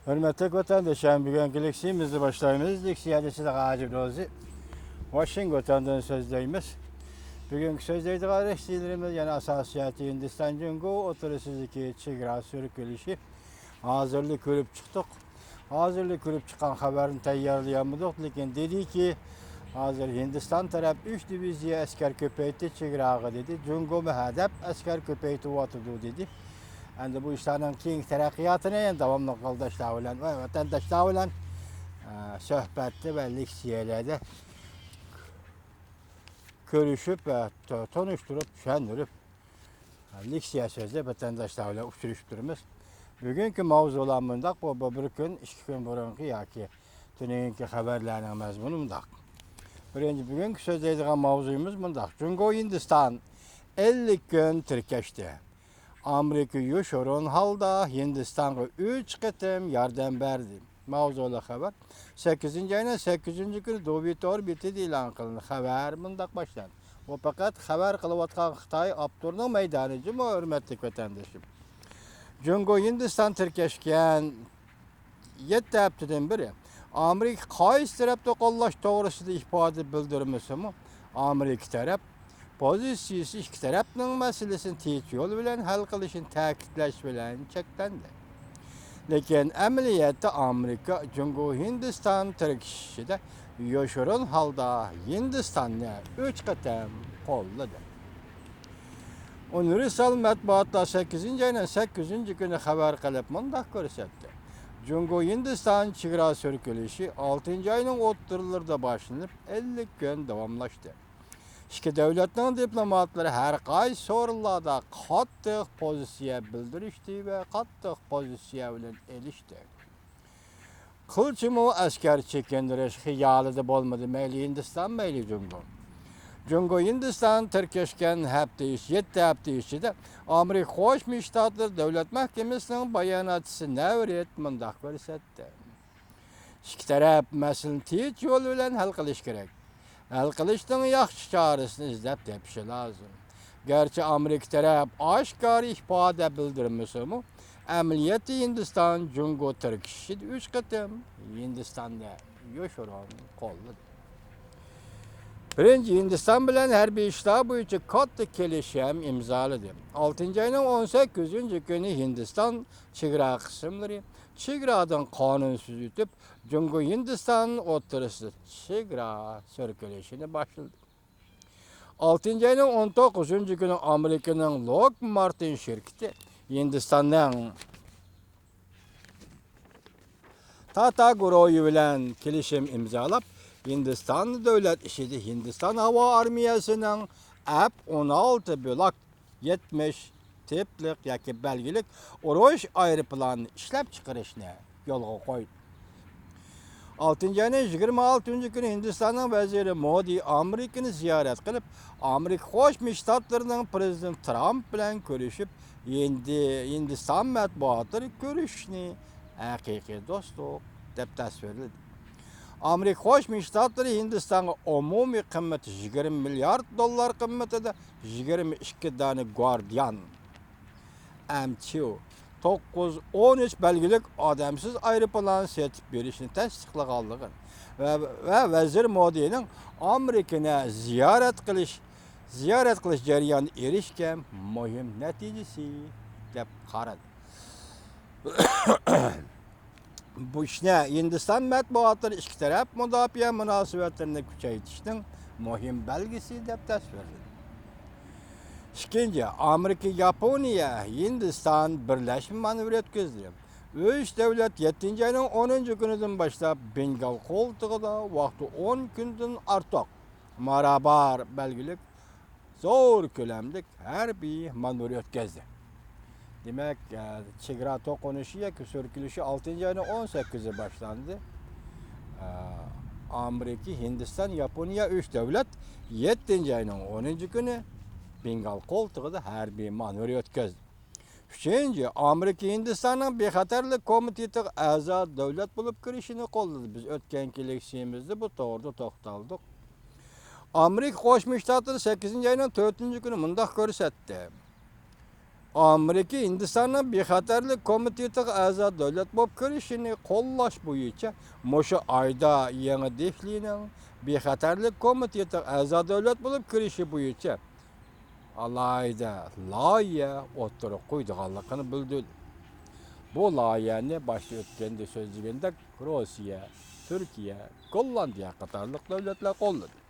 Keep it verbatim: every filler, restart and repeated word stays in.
ھۆرمەتلىك ۋەتەنداشلار، بۈگۈنكى لېكسىيەمىزنى باشلايمىز. لېكسىيەدە سىزگە ھاجىپ روزى، ۋاشىنگتوندىن سۆزلەيمىز. بۈگۈنكى سۆزلەيدىغان لېكسىيەلىرىمىز يەنە ئاساسىي جەھەتتە ھىندىستان جۇڭگو ئوتتۇرىسىدىكى چېگرا سۈركىلىشى. ھازىرلا كۆرۈپ چىقتۇق. ھازىرلا كۆرۈپ چىققان خەۋەرنى تەييارلىيالمىدۇق، لېكىن دېدىكى، ھازىر ھىندىستان تەرەپ ئۈچ دىۋىزىيە ئەسكەر كۆپەيتتى چېگراغا دېدى. جۇڭگومۇ ھەدەپ ئەسكەر كۆپەيتىۋاتىدۇ دېدى. ئەمدى بۇ ئىشلارنىڭ كېيىنكى تەرەققىياتىنى داۋاملىق يولداشلار بىلەن ۋە ۋەتەنداشلار بىلەن، ئە، سۆھبەتتە ۋە لېكسىيەلەردە كۆرۈشۈپ، ئە، تو-، تونۇشتۇرۇپ، چۈشەندۈرۈپ، لېكسىيە سۆزلەپ، ۋەتەنداشلار بىلەن ئۇچرىشىپ تۇرىمىز. بۈگۈنكى ماۋزۇلار مۇنداق، بۇ، بۇ بىر كۈن، ئىككى كۈن بۇرۇنقى ياكى تۈنۈگۈنكى خەۋەرلەرنىڭ مەزمۇنى مۇنداق. بىرىنچى، بۈگۈنكى سۆزلەيدىغان ماۋزۇيىمىز مۇنداق. جۇڭگو ھىندىستان ئەللىك كۈن تىركەشتى. ئامېرىكا يوشۇرۇن ھالدا ھىندىستانغا ئۈچ قېتىم ياردەم بەردى. ماۋزۇلۇق خەۋەر سەككىزىنچى ئاينىڭ سەككىزىنچى كۈنى دوۋى تور بېتىدە ئېلان قىلىندى. خەۋەر مۇنداق باشلاندى. بۇ پەقەت خەۋەر قىلىۋاتقان خىتاي ئاپتورنىڭ مەيدانى جۇمۇ، ھۆرمەتلىك ۋەتەندىشىم. جۇڭگو ھىندىستان تىركەشكەن يەتتە ھەپتىدىن بېرى ئامېرىكا قايسى تەرەپتە قوللاش توغرىسىدا ئىپادە بىلدۈرمىسىمۇ، ئامېرىكا تەرەپ پوزىتسىيىسى ئىككى تەرەپنىڭ مەسىلىسىنى تىنچ يول بىلەن ھەل قىلىشىنى تەكىتلەش بىلەن چەكلەندى. لېكىن ئەمەلىيەتتە ئامېرىكا جۇڭگو ھىندىستان تىركىشىشىدە يوشۇرۇن ھالدا ھىندىستاننى ئۈچ قېتىم قوللىدى. ئۇنىۋېرسال مەتبۇئاتلار سەككىزىنچى ئاينىڭ سەككىزىنچى كۈنى خەۋەر قىلىپ مۇنداق كۆرسەتتى. جۇڭگو ھىندىستان چېگرا سۈركىلىشى ئالتىنچى ئاينىڭ ئوتتۇرىلىرىدا باشلىنىپ، ئەللىك كۈن داۋاملاشتى. ئىككى دۆلەتنىڭ دىپلوماتلىرى ھەر قايسى سورۇنلاردا قاتتىق پوزىتسىيە بىلدۈرۈشتى ۋە قاتتىق پوزىتسىيە بىلەن ئېلىشتى. قىلچىمۇ ئەسكەر چېكىندۈرۈش خىيالىدا بولمىدى، مەيلى ھىندىستان، مەيلى جۇڭگو. جۇڭگو ھىندىستان تىركەشكەن ھەپتە ئىچ-، يەتتە ھەپتە ئىچىدە ئامېرىكا قوشما شتاتلىرى دۆلەت مەھكىمىسىنىڭ باياناتچىسى نەۋرىت مۇنداق كۆرسەتتى. ئىككى تەرەپ مەسىلىنى تىنچ يول بىلەن ھەل قىلىش كېرەك. ھەل قىلىشنىڭ ياخشى چارىسىنى ئىزدەپ تېپىشى لازىم. گەرچە ئامېرىكا تەرەپ ئاشكارا ئىپادە بىلدۈرمىسىمۇ، ئەمەلىيەتتە ھىندىستان جۇڭگو تىركىشىشىدە ئۈچ قېتىم ھىندىستاننى يوشۇرۇن قوللىدى. بىرىنچى، ھىندىستان بىلەن ھەربىي ئىشلار بويىچە كاتتا كېلىشىم ئىمزالىدى. ئالتىنچى ئاينىڭ ئون سەككىزىنچى كۈنى ھىندىستان چېگرا قىسىملىرى چېگرادىن قانۇنسىز ئۆتۈپ، جۇڭگو ھىندىستان ئوتتۇرىسىدا چېگرا سۈركىلىشىنى باشلىدى. ئالتىنچى ئاينىڭ ئون توققۇزىنچى كۈنى ئامېرىكىنىڭ لوك مارتىن شىركىتى ھىندىستاننىڭ تاتا گۇرۇھى بىلەن كېلىشىم ئىمزالاپ، ھىندىستان دۆلەت ئىچىدە ھىندىستان ھاۋا ئارمىيەسىنىڭ ئەپ ئون ئالتە بلاك يەتمىش تىپلىق ياكى بەلگىلىك ئۇرۇش ئايروپىلانى ئىشلەپچىقىرىشنى يولغا قويدى. ئالتىنچى ئاينىڭ يىگىرمە ئالتىنچى كۈنى ھىندىستاننىڭ ۋەزىرى مودى ئامېرىكىنى زىيارەت قىلىپ، ئامېرىكا قوشما شتاتلىرىنىڭ پىرېزىدېنتى ترامپ بىلەن كۆرۈشۈپ، ھىندى-، ھىندىستان مەتبۇئاتلىرى كۆرۈشۈشنى ھەقىقىي دوستلۇق دەپ تەسۋىرلىدى. ئامېرىكا قوشما شتاتلىرى ھىندىستانغا ئومۇمىي قىممىتى يىگىرمە مىليارد دوللار قىممىتىدە يىگىرمە ئىككى دانە گۋاردىيان، ئەم چيۇ توققۇز ئون ئۈچ بەلگىلىك ئادەمسىز ئايروپىلان سېتىپ بېرىشنى تەستىقلىغانلىقىنى ۋە، ۋە ۋەزىر مودىنىڭ ئامېرىكىنى زىيارەت قىلىش، زىيارەت قىلىش جەريانىدا ئېرىشكەن مۇھىم نەتىجىسى دەپ قارىدى. بۇ ئىشنى ھىندىستان مەتبۇئاتلىرى ئىككى تەرەپ مۇداپىئە مۇناسىۋەتلىرىنى كۈچەيتىشنىڭ مۇھىم بەلگىسى دەپ تەسۋىرلىدى. ئىككىنچى، ئامېرىكا، ياپونىيە، ھىندىستان بىرلەشمە مانېۋىر ئۆتكۈزدى. ئۈچ دۆلەت يەتتىنچى ئاينىڭ ئونىنچى كۈنىدىن باشلاپ بېنگال قولتۇقىدا ۋاقتى ئون كۈندىن ئارتۇق مارابار بەلگىلىك زور كۆلەملىك ھەربىي مانېۋىر ئۆتكۈزدى. دېمەك، ئە، چېگرا توقۇنۇشى ياكى سۈركىلىشى ئالتىنچى ئاينىڭ ئون سەككىزى باشلاندى. ئە، ئامېرىكا، ھىندىستان، ياپونىيە ئۈچ دۆلەت يەتتىنچى ئاينىڭ ئونىنچى كۈنى بېنگال قولتۇقىدا ھەربىي مانېۋىر ئۆتكۈزدى. ئۈچىنچى، ئامېرىكا ھىندىستاننىڭ بىخەتەرلىك كومىتېتىغا ئەزا دۆلەت بولۇپ كىرىشىنى قوللىدى. بىز ئۆتكەنكى لېكسىيىمىزدە بۇ توغرىدا توختالدۇق. ئامېرىكا قوشما شتاتلىرى سەككىزىنچى ئاينىڭ تۆتىنچى كۈنى مۇنداق كۆرسەتتى. ئامېرىكا ھىندىستاننىڭ بىخەتەرلىك كومىتېتىغا ئەزا دۆلەت بولۇپ كىرىشىنى قوللاش بويىچە مۇشۇ ئايدا يېڭى دېھلىنىڭ بىخەتەرلىك كومىتېتىغا ئەزا دۆلەت بولۇپ كىرىشى بويىچە ئالاھىدە لايىھە ئوتتۇرىغا قويىدىغانلىقىنى بىلدۈردى. بۇ لايىھەنى باشتا ئۆتكەندە سۆزلىگەندەك روسىيە، تۈركىيە، گوللاندىيە قاتارلىق دۆلەتلەر قوللىدى.